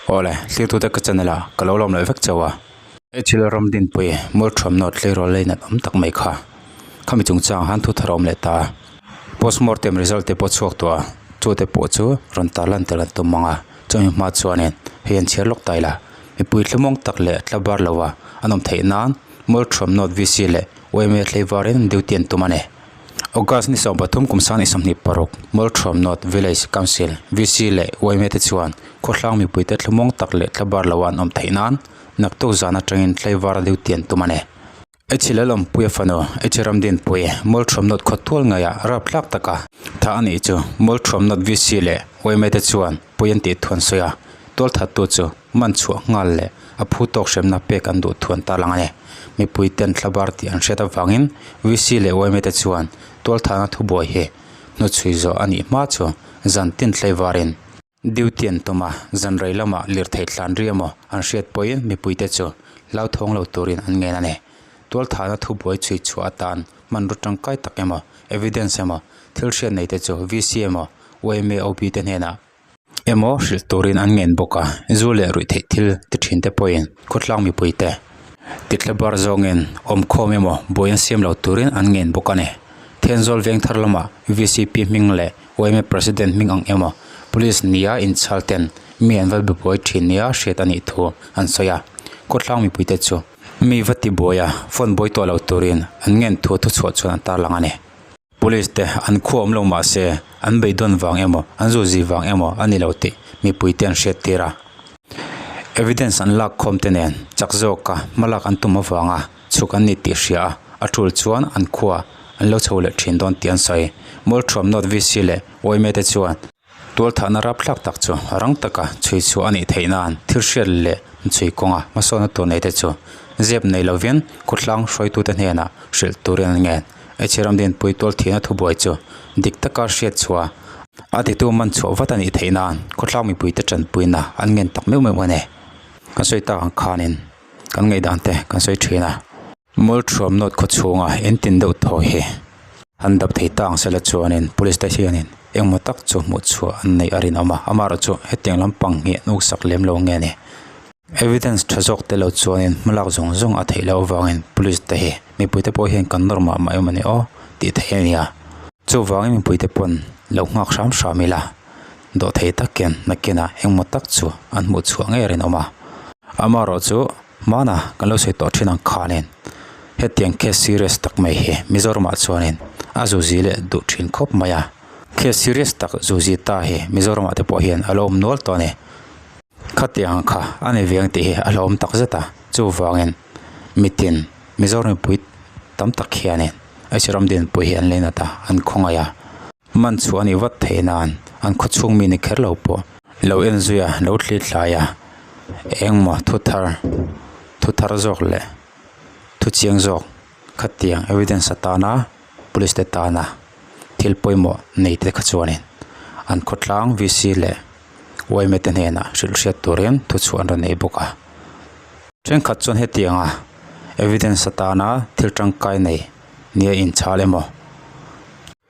Awle, thlir tute ka channel a ka lo lawm leh vek chauh a. HL Ramdinpui Mualthuamnaw tleirawl lei nat awm tak mai kha khami chungchang han thu thar a awm leh ta a. Postmortem result te pawh chhuak tawh a, chu te pawh chu rawn tar lan tel an tum ang a, chumi hma chuanin hei an chhiar lawk ta ila. Mipui thlumawng tak leh tla bar lo a an awm theih nan Mualthuamnaw VC leh yma tleivarin duty an tum a ni. August ni 13 kum 2026 Mualthuam North Village Council, VC leh yma te chuan khawthlang mipuite thlumawng tak leh thlabar lo an awm theih nan naktuk zan atangin tlaivar duty an tum a ni. H Lalawmpuia fanu H Ramdinpui Mualthuam North khawtual ngaiah rapthlak taka tha a nih chu Mualthuam North VC leh yma te chuan pui an tih thuan sawi a, tualthattu chu man chhuah nghal leh a phu tawk hremna pek an duh thuan ta lang a ni. Mipui ten thlabar tih an hriat avangin VC leh yma te chuan tualthahna thubuai hi hnuchhui zawh a nih hma chu zan tin tlaivarin duty an tum a, zan rei lamah lirthei tlan ri emaw an hriat pawhin mipui te chu hlauthawng lo turin an ngen a ni. Tualthahna thubuai chhui chhuah atan hmanraw tangkai tak emaw evidence emaw thil hriat nei te chu VC emaw yma OB te hnenah Emaw hrilh turin an ngen bawk a, zu leh ruih theih thil ti thin te pawhin khawtlang mipui te titla bar zawngin awmkhawm emaw buai an siam lo turin an ngen bawk a ni. Thenzawl veng thar lamah VCP hming leh yma President hming ang emaw Police nia inchhal ten mi an va bibuai thin nia hriat a nih thu an sawi a, khawtlang mipui te chu mi va tibuai a phone buai tawh lo turin an ngen thu thuchhuah chuan an tarlang a ni. Police te an khuah awm lo mah se an beidawn vang emaw an zuzi vang emaw a ni lo tih mipui te an hriat tir a. Evidence an lak khawm te nen chak zawka hmalak an tum avanga chhuk an ni tih hria a, a tul chuan an khua an lo chho leh thin dawn tih an sawi. Mualthuam North VC leh yma te chuan tualthahna rapthlak tak chu rang taka chhui chhuah a nih theih nan thil hriat leh chhui kawnga hmasawnna tur nei te chu zep nei lovin khawtlang hruaitute hnenah hrilh turin an ngen. Hei Ramdinpui tualthihna thubuai chu dik taka hriat chhuah a titu man chhuah vat a nih theih nan khawtlang mipuite tanpuina an ngen tak meuh meuh a ni. Kan sawi tak ang khanin kan ngaihdan te kan sawi thin a. Mualthuam nawt khaw chhunga in tin deuh thaw hi an dap thei ta ang sela chuanin police te hianin engmaw tak chu hmuh chhuah an neih a rinawm a, amaherawhchu hetiang lampang hi an uksak lem lo nge ni. Evidence tha zawk te lo chuanin hmalak zawng zawng a theih loh avangin police te hi mipui te pawh hian kan nawr mah mah em a ni aw tih theih a ni a. Chuvangin mipui te pawn lo nghak hram hram ila dawhthei takin nakinah engmaw tak chu an hmuh chhuah ngei a rinawm a. Amaherawhchu hmana kan lo sawi tawh thin ang khanin hetiang case serious tak mai hi Mizoramah chuanin a zuzi leh duh thin khawp mai a. Case serious tak zuzi ta hi Mizoramah te pawh hian a lo awm nual tawh a ni. Khatiang kha a ni veng tih hi a hlauhawm tak zet a, chuvangin mitin Mizoram mipui tam tak hianin Aizawl ram dinpui hi an lei nat a, an khawngaih a, man chhuah a nih vat theih nan an khaw chhung mi ni kher lo pawh lo en zui a, lo thli thlai a, engmaw thu thar thu thar zawk leh thu chiang zawk khatiang evidence atana police te tana thil pawimawh nei te kha chuanin an khawtlang VC leh. Yma te hnenah hrilh hriat turin thuchhuah an rawn nei bawk a. Thenkhat chuan hetianga evidence atana thil tangkai nei nia inchhal emaw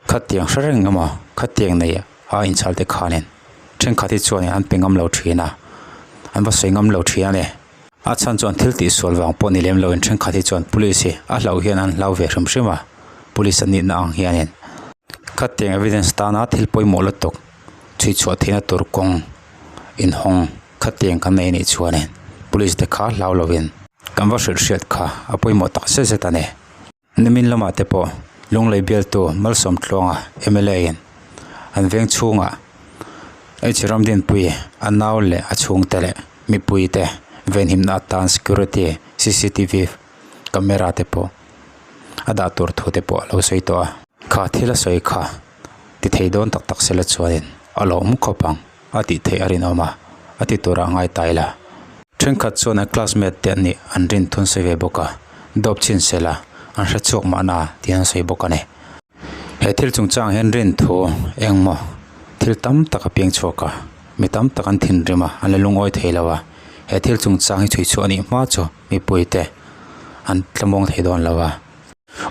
khatiang hre reng emaw khatiang nei a inchhal te khanin thenkhat hi chuanin an pe ngam lo thin a, an va sawi ngam lo thin a ni. A chhan chuan thil tihsual vang pawh ni lem loin thenkhat hi chuan police hi a hlauh hian an hlau ve hrim hrim a, police an nihna ang hianin khatiang evidence tana thil pawimawh lutuk. Chhui chhuah theihna tur kawng inhawng khatiang kan nei anih chuanin police te kha hlau lovin kan va hrilh hriat kha a pawimawh tak zet zet a ni. Nimin lamah te pawh Lunglei bialtu Malsawm Tluanga mla in an veng chhungah H Ramdinpui a nau leh a chhungte leh mipui te venhimna atan security cctv camera te pawh a dah tur thu te pawh a lo sawi tawh a. Kha thil a sawi kha. Ti thei dawn tak tak sela chuanin a lo awm khawp ang a tih theih a rinawm a, a ti turah a ngai ta ila. Thenkhat chuan an classmate te an nih an rin thun sawi ve bawk a, dawp chhin sela an hre chhuak mahna tih an sawi bawk a ni. He thil chungchang hian rin thu engmaw thil tam tak a piang chhuak a, mi tam tak an thinrim a, an la lungawi thei lo a, he thil chungchang hi chhui chhuah a nih hma chu mipui te an tlamawng thei dawn lo a.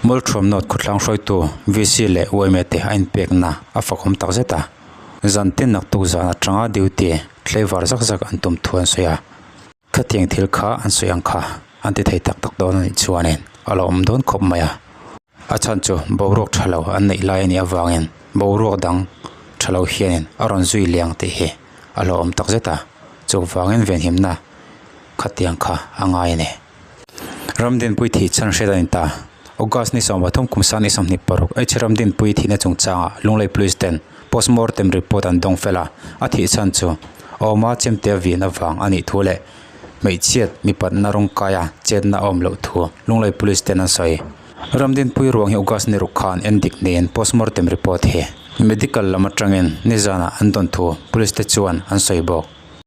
Mualthuam North khawtlang hruaitu VC leh yma te a inpekna a fakawm tak zet a, zan tin naktuk zan atanga duty Tleivar zak zak an tum thu an sawi a. Khatiang thil kha an sawi ang kha an ti thei tak tak dawn a nih chuanin a lo awm dawn khawp mai a. A chhan chu boruak tha lo an neih lai a nih avangin boruak dang tha lo hianin a rawn zui liang tih hi a lo awm tak zet a, chuvangin venhimna khatiang kha a ngai a ni. Ramdinpui thih chhan hriat a ni ta. August ni 13 kum sang ni 26 H Ramdinpui thihna chungchangah Lunglei Police ten postmortem report an dawng fel a, a thih chhan chu awma chemte vin avang a nih thu leh hmeichhiat mipatna rawngkaia chetna a awm loh thu Lunglei Police ten an sawi. Ramdinpui ruang hi August ni ruk khan en dik niin postmortem report hi medical lam atangin nizanah an dawn thu Police te chuan an sawi bawk.